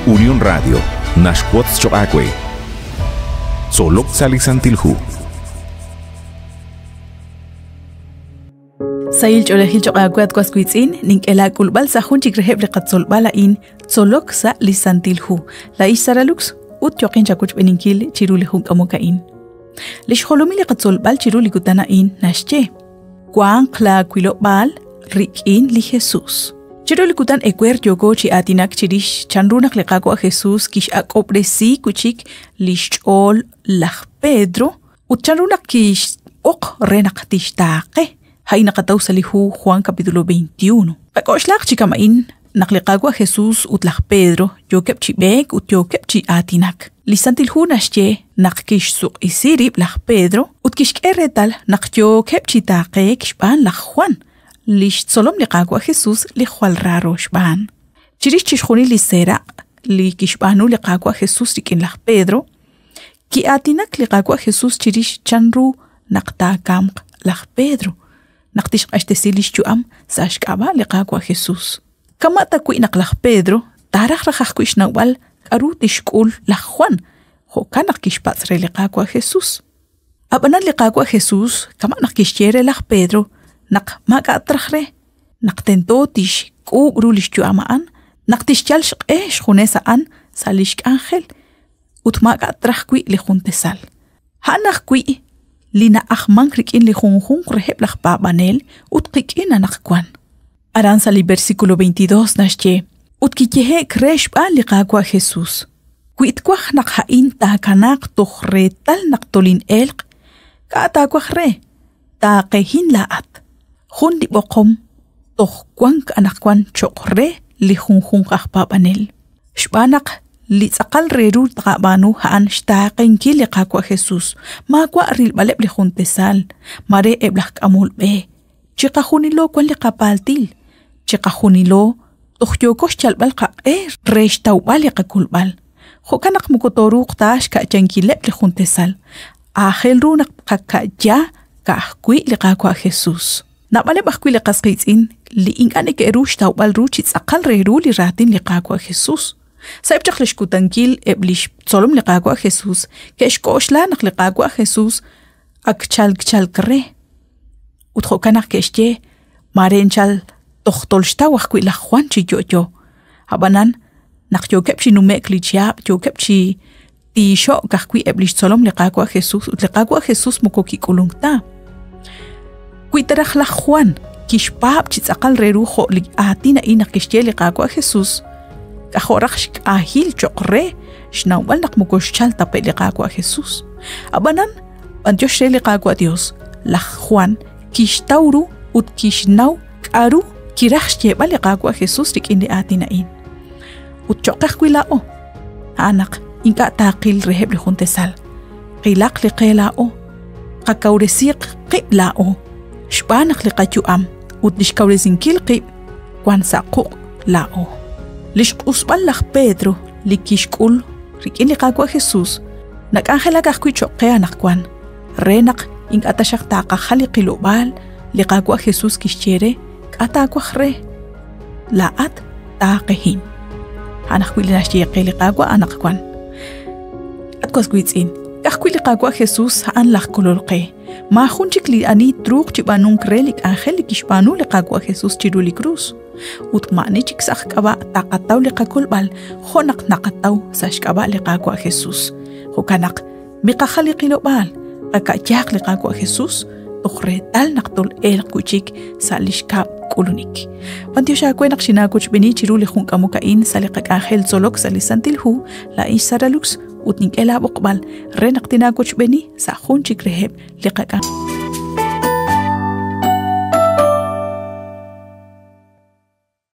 Unión Radio naxwotz choq' aawe. Tzolok sa' li Santil Hu. Sahil ch'oolejil choq' aawe at was wiitz'in, nink'e laak'ulb'al sa' jun chik reheb' li qatzolb'al a'in, Tzolok sa' li Santil Hu. Laa'ix Sara Lux ut yoqin chawochb'eeninkil chiru li jun k'amok a'in. Li xjolomil li qatzolb'al chiru li kutan a'in naxye: Wanq laawilob'aal rik'in li Jesus. Chiru li kutan ewer yooko chi aatinak chirix chanru naq li Qaawa' Jesus kix'ak'ob'resi wi' chik li xch'ool laj Pedro ut chanru naq kixb'oq re naq tixtaaqe. A'in naqataw sa' li hu Juan capítulo 21. Qak'oxlaq chi kama'in naq li Qaawa' Jesus ut laj Pedro yookeb' chi b'eek ut yookeb' chi aatinak. Li Santil Hu naxye naq kixsuq'isi rib' laj Pedro ut kixk'e reetal naq yookeb' chi taaqeek xb'aan laj Juan, li xtzolom li Qaawa' Jesus li jwal raaro xb'aan. Chirix chixjunil li seeraq' li kixb'aanu li Qaawa' Jesus rik'in laj Pedro, ki'aatinak li Qaawa' Jesus chirix chanru naq taakamq laj Pedro, naq tixq'axtesi li xyu'am sa' xk'ab'a' li Qaawa' Jesus. Kama' ta wi' naq laj Pedro taaraj raj ajwi' xnawb'al k'aru tixk'ul laj Juan, jo'kan naq kixpatz' re li Qaawa' Jesus. Ab'anan li Qaawa' Jesus kama' naq kixye re laj Pedro naq maak'a' traj re, naq tento tixk'uub' ru li xyu'am a'an, naq tixyal xq'e xjunes a'an sa' li xk'anjel ut maak'a' traj wi' li juntesal. A'an ajwi' li na'ajmank rik'in li junjunq reheb' laj paab'anel ut qik'in anaqwan. Aran sa' li versículo 22 naxye, Ut kiyehe'k re xb'aan li Qaawa' Jesus, Wi twaj naq a'in taakanaaq toj reetal naq tolin'elq, k'a' taawaj re, taaqehin laa'at. Jun li b'oqom toj wank anaqwan cho'q re li junjunq aj paab'anel. Xb'aan naq li tz'aqal re ru tqab'aanu a'an xtaaqenkil li Qaawa' Jesus, maawa' rilb'aleb' li juntesal, mare eb' laj k'amol b'e. Chiqajunilo wan li qapaaltil, chiqajunilo toj yooko xyalb'al qaq'e re xtawb'al li qakulb'al. Jo'kan naq moko tooruuq ta xka'yankileb' li juntesal. Aajel ru naq tqaka'ya ka'ajwi' li Qaawa' Jesus. Naab'aleb' ajwi' li qas qiitz'in li ink'a' neke'ru xtawb'al ru chi tz'aqal re ru li raatin li Qaawa' Jesus. Sa'eb' chaq li xkutankil eb' li xtzolom li Qaawa' Jesus ke'xk'oxla naq li Qaawa' Jesus ak chalk chalk re. Ut jo'kan naq ke'xye, maare anchal toj tolxtaw ajwi' laj Juan chi yo'yo. Ab'anan, naq yookeb' chi nume'k li chihab', yookeb' chi tiixo'k ajwi' eb' li xtzolom li Qaawa' Jesus ut li Qaawa' Jesus moko kik'ulunk ta. Wi ta raj laj Juan kixpaab' chi tz'aqal re ru jo' li aatin a'in naq kixye li Qaawa' Jesus, k'ajo' raj xk'ahil cho'q re xnawb'al naq moko xchal ta pe' li Qaawa' Jesus. Ab'anan, b'anyox re li Qaawa' Dios, laj Juan kixtaw ru ut kixnaw k'aru kiraj xyeeb'al li Qaawa' Jesus rik'in li aatin a'in. Ut cho'q ajwi' laa'o, a'an naq ink'a' taaqil reheb' li juntesal. Qilaq li qe laa'o, qakawresiiq qib' laa'o, xb'aan naq li qayu'am ut li xkawresinkil qib' wan sa' quq' laa'o. Li xq'usb'al laj Pedro li kixk'ul rik'in li Qaawa' Jesus nak'anjelak ajwi' cho'q qe anaqwan re naq ink'a' taxaq taaqajal li qilob'aal li Qaawa' Jesus kixye re k'a' taawaj re laa'at taaqehin. A'an ajwi' li naxye qe li Qaawa' anaqwan. At was wiitz'in, ka'ajwi' li Qaawa' Jesus a'an laj Kolol qe. Maajun chik li ani truuq chi b'aanunk re li k'anjel li kixb'aanu li Qaawa' Jesus chiru li krus. Ut ma'ani chik sa' xk'ab'a' taqataw li qakolb'al jo' naq naqataw sa' xk'ab'a' li Qaawa' Jesus. Jo'kan naq miqajal li qilob'aal, qaka'yaaq li Qaawa' Jesus toj reetal naq tol'elq wi' chik sa' li xkab' k'ulunik. B'antiox aawe naq xinaawochb'eeni chiru li jun k'amok a'in sa' li qak'anjel tzolok sa' li Santil Hu, laa'in xSara Lux ut nink'e laab'oqb'al re naq tinaawochb'eeni sa' jun chik reheb' li qak'anjel.